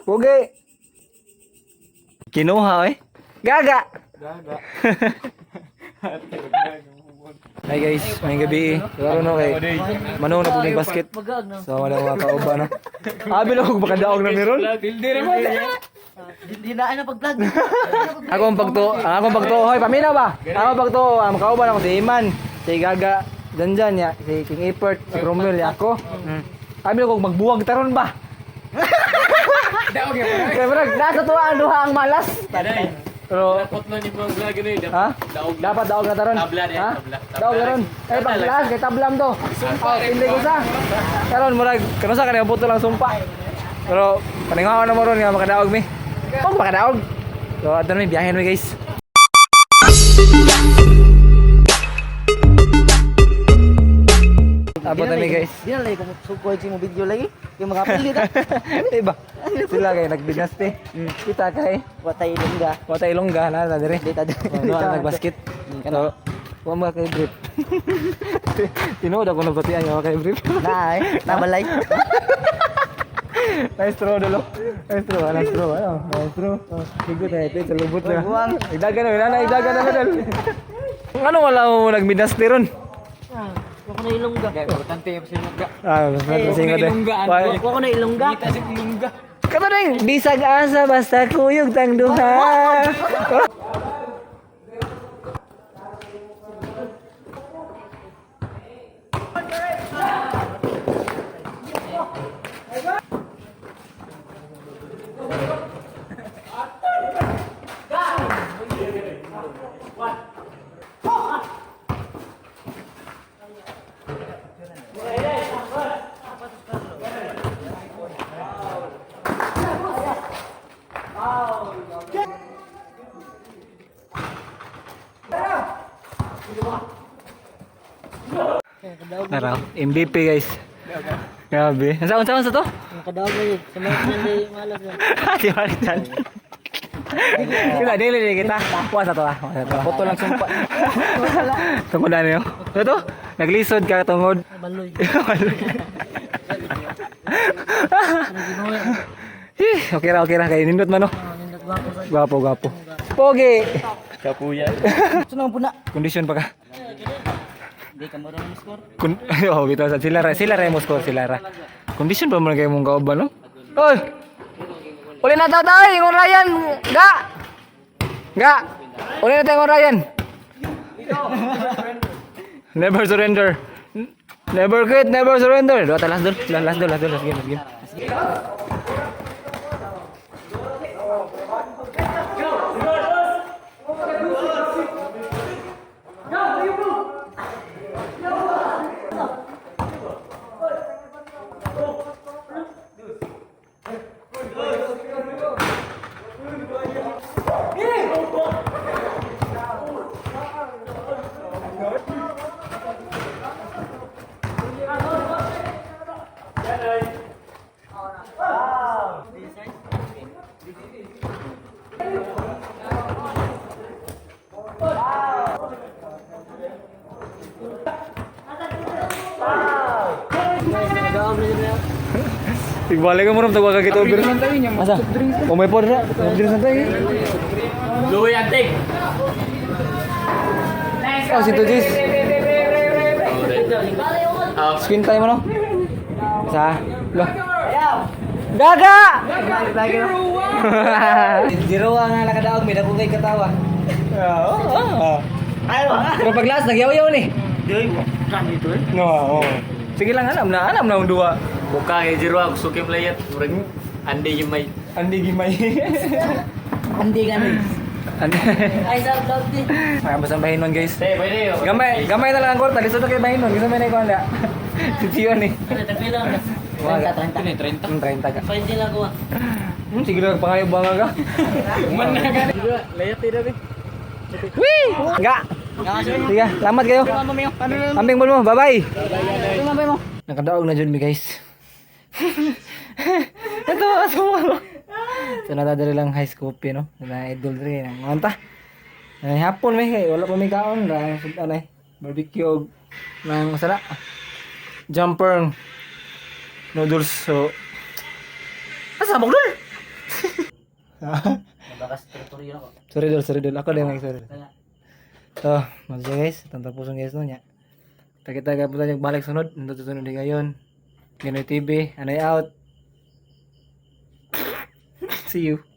Pogi. Kinuha eh. Gaga. Gaga. Hi guys, may gabi. Laro no kay Manong na pud basket. So wala mga kauban no. Abi lang kung makadaog na meron. Hindi na ano pag-vlog. Ako ang pagto, ang akong pagto, hoy paminaw ba? Ako ang pagto, ang makauban ako si Iman, si Gaga, Janjan ya, si King Ipert, si Romel ya ako. Abi lang kung magbuwag taron ba? Daog ya. Kaya murag nasa tuwa ang duha ang malas. Pero Dapat na ni mga vlog ni. ha? Daog. Dapat daog na taron. Tabla din, Ha? tabla. Daog na ron. Eh paglas kay tablam to. Oh, hindi ko sa. Karon murag karon sa kanang puto lang sumpa. Pero paningaw na mo ron nga makadaog mi. Og makadaog. So adto na mi biyahe na mi guys. Abot na mi guys. Di na lagi kung sukoy mo video lagi. Yung mga pilit ah. Diba? Sila kay nagbinaste. Kita kay Watay ilongga. Watay Ilongga na na dire. Dita Oh, no, nagbasket. So, wa mga kay brief. Tinuod ako nabatian nga kay brief. Na eh, nabalay. Nice throw dolo. Nice throw, ah, nice throw. Ano? Nice throw. Oh, Higot na ito, lubot na. Buwang. Igdagan na, wala na, igdagan na dol. Ano wala mo nagminaste ron? Ah, Wako na ilongga. Importante yung silongga. Ah, basta singot eh. Why? Wako na ilongga. Kita si ilongga. Kato ding, bisag asa basta kuyog tang duha. Naraw, MVP guys. Grabe. Nasa unsa unsa to? Nakadaog lagi. Sa mga hindi malas na. Di ba rin Kita dili dili kita. Wa sa to ah. Wa sa to. Boto lang sumpa. Tungod na niyo. Ano to? Naglisod ka tungod. Baloy. Eh, okay ra kay nindot man no. Nindot ba ako sa Gwapo, gwapo. Pogi. Kapuya. Sunod po na. Kondisyon pa ka. Hindi ka marunong score. Kun oh, bitaw sa sila ra mo score sila ra. Kondisyon pa man kay mong kauban no. Oy. Uli na tayo tayo, ingon Ryan. Ga. Ga. Uli na tayo ingon Ryan. Never surrender. Never quit, never surrender. Dua ta last dol, last dol, last dol, last game, last game. Igbalik ka mo rin, tagwa ka kita over. Asa? Oh, may pod ra. Soft drinks na tayo. Luwi antik. Oh, si Tujis. Screen time ano? Isa. Lo. Gaga! Zero nga nakadaog, may dako kay katawa. Oo. Pero pag last, nagyaw-yaw ni. No, oo. Sige lang, alam na ang duwa. Buka kay Jiro ako sukim layat. Murag andi gimay. Andi gimay. Hindi ka na. Andi. Ay, sa vlog din. Ay, basta bahinon guys. Te, pwede. Gamay, gamay na lang ang kwarta. Lisod na kay bahinon. Kasi may naikuha na. Si Tion eh. Ano, tagpila ka. 30, 30. 30. 30 ka. Pwede lang ako ah. Sige lang, pangayo ba nga ka? Man na gani. Layat eh dabi. Wee! Ga! Sige, salamat kayo. Ambing mo, bye-bye. Nakadaog na dyan mi guys. Ito, ito mo. So natadali lang high school no? Na idol rin ang manta. Ay, hapon may kay wala pa may kaon ra ano eh barbecue og nang masara. Jumper noodles so. Asa mo dul? Baka sa teritoryo ako. Sorry dol, sorry dol. Ako din lang sorry. Kaya, So, mao siya guys, itong tapuson guys no nya. Kita-kita po tayo balik sunod, nandito sunod din ngayon. Ganoy TV, anay out. See you.